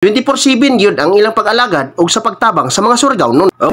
24/7 gyud ang ilang pag-alagad ug sa pagtabang sa mga Surigao nun. Oh.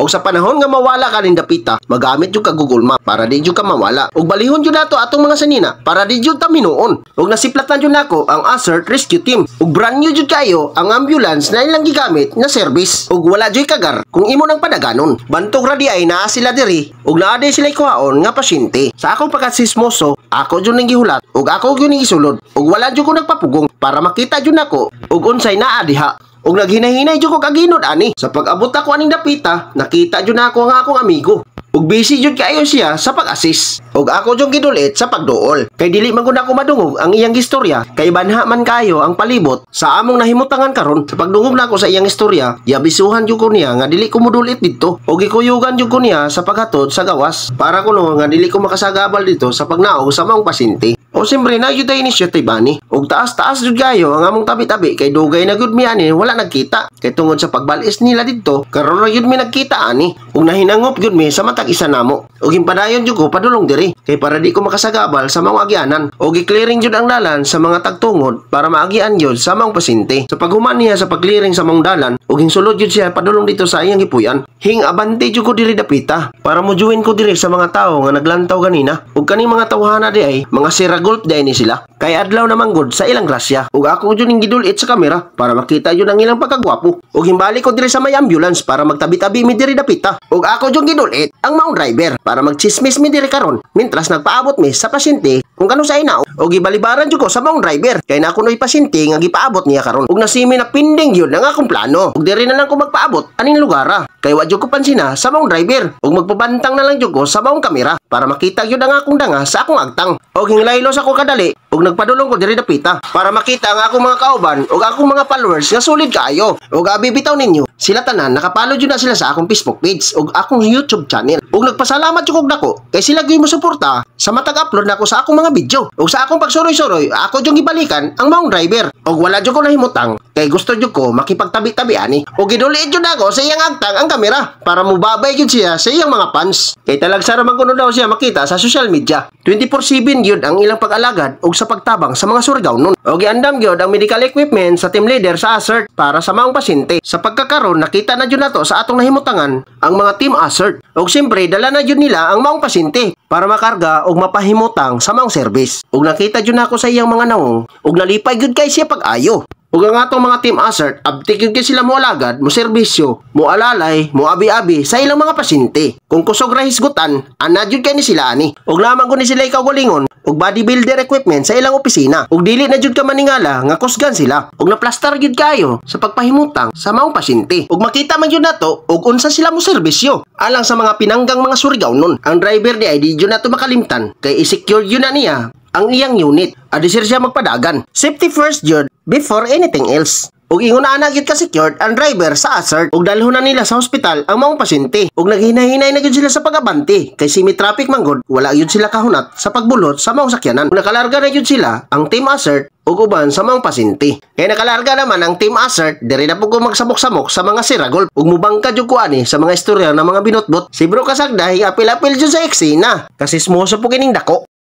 Og sa panahon nga mawala ka ning dapita, magamit jud ka Google Map para di jud ka mawala. Og balihon jud nato atong mga sanina para di jud ta minuon. Og nasiplatan jud nako ang ASERT Rescue Team. Og brand new jud kayo ang ambulance na ilang gigamit na service. Og wala jud kagar kung imo nang padaganon. Bantog ra di ay naa sila diri ug naa di sila kuhaon nga pasyente. Sa akong pagkasismoso, ako jud ning gihulat ug ako jud ning gisulod ug wala jud ko nagpapugong para makita jud nako ug unsay naa diha. Ug naghinahinay jud ko kaginod ani. Sa pag-abot ako aning dapita, nakita jud nako ang akong amigo. Ug busy jud kaayo siya sa pag-assist. Ug ako jud gidulit sa pagduol. Kay dili man gud ako madungog ang iyang istorya, kay banha man kayo ang palibot sa among nahimutangan karon. Sa pagdungog nako sa iyang istorya, giabisuhan jud ko niya nga dili ko modulit didto. Ug gikuyugan jud ko niya sa paghatod sa gawas para kuno nga dili ko makasagabal dito sa pagnaog sa maong pasyente. O siyempre na gyud tay initiative ani. Ug taas-taas jud kayo ang among tabi-tabi kay dugay na gud mi ani wala nagkita. Kay tungod sa pagbalis nila didto, karon ra gyud mi nagkita ani. Ug nahinangop gyud mi sa matag isa namo. Ug impadayon jud ko padulong diri kay para di ko makasagabal sa mga agianan. Ug gi-clearing jud ang dalan sa mga tagtungod para maagian jud sa maong pasyente. Sa paghuman niya sa pag-clearing sa maong dalan, ug hinsulod jud siya padulong dito sa iyang gipuy-an. Hing abante jud ko diri dapita para mo join ko diri sa mga tawo nga naglantaw ganina. Ug kaning mga tawhana di ay mga sira golf di ni sila. Kay adlaw naman gud sa ilang grasya. Ug ako jud ning gidulit sa kamera para makita jud ang ilang pagkagwapo. Ug himbalik ko diri sa may ambulance para magtabi-tabi mi diri dapita. Ug ako jud gidulit ang maong driver para magchismis mi diri karon mintras nagpaabot mi sa pasyente kung kano sa ina. Ug gibalibaran jud ko sa maong driver kay na kunoy pasyente nga gipaabot niya karon. Ug nasimi na pinding jud ang akong plano. Ug diri na lang ko magpaabot aning lugara. Kay wa jud ko pansina sa maong driver. Ug magpabantang na lang jud ko sa maong kamera para makita jud ang akong danga sa akong agtang. Og hinglaylos ako kadali ug nagpadulong ko diri dapita para makita ang akong mga kauban ug akong mga followers nga solid kaayo. Ug abi bitaw ninyo, sila tanan nakapalo jud na sila sa akong Facebook page ug akong YouTube channel. Ug nagpasalamat jud kog dako kay sila gyud mosuporta sa matag upload nako sa akong mga video. Ug sa akong pagsuroy-suroy, ako jud gibalikan ang maong driver. Ug wala jud ko nahimutang kay gusto jud ko makipagtabi-tabi ani. Ug gidulit jud ako sa iyang agtang ang kamera para mubabay jud siya sa iyang mga fans. Kay talagsa ra man kuno daw siya makita sa social media. 24/7 gyud ang ilang pag-alagad ug sa pagtabang sa mga Surigao nun. Og giandam gyud ang medical equipment sa team leader sa ASERT para sa maong pasyente. Sa pagkakaron nakita na jud nato sa atong nahimutangan ang mga team ASERT. Og siyempre dala na jud nila ang maong pasyente para makarga og mapahimutang sa maong service. Og nakita jud nako sa iyang mga nawong og nalipay gyud kay siya pag-ayo. Ug ang atong mga team ASERT, abtik gyud kay sila moalagad, mo serbisyo, mo alalay, mo abi-abi sa ilang mga pasyente. Kung kusog ra hisgutan, ana jud kay ni sila ani. Ug lamang kun ni sila kaugalingon og bodybuilder equipment sa ilang opisina. Ug dili na jud ka maningala nga kusgan sila. Ug naplastar gyud kayo sa pagpahimutang sa maong pasyente. Ug makita man gyud nato og unsa sila mo serbisyo alang sa mga pinanggang mga Surigao nun. Ang driver di ay di jud nato makalimtan kay i-secure jud na niya ang iyang unit. Adisir siya magpadagan. Safety first jud before anything else. Ug ingon na gyud ka secured ang driver sa ASERT ug dalhon na nila sa hospital ang maong pasyente. Ug naghinay-hinay na gyud sila sa pag-abante kay semi traffic man gud, wala gyud sila kahunat sa pagbulot sa maong sakyanan. Ug nakalarga na gyud sila ang team ASERT ug uban sa maong pasyente. Kay nakalarga naman ang team ASERT, diri na pud ko magsabok-samok sa mga siragol ug mubangka jud ko ani sa mga istorya ng mga binotbot. Si Bro Kasagda apil-apil jud sa eksena kasi smoso po kining dako.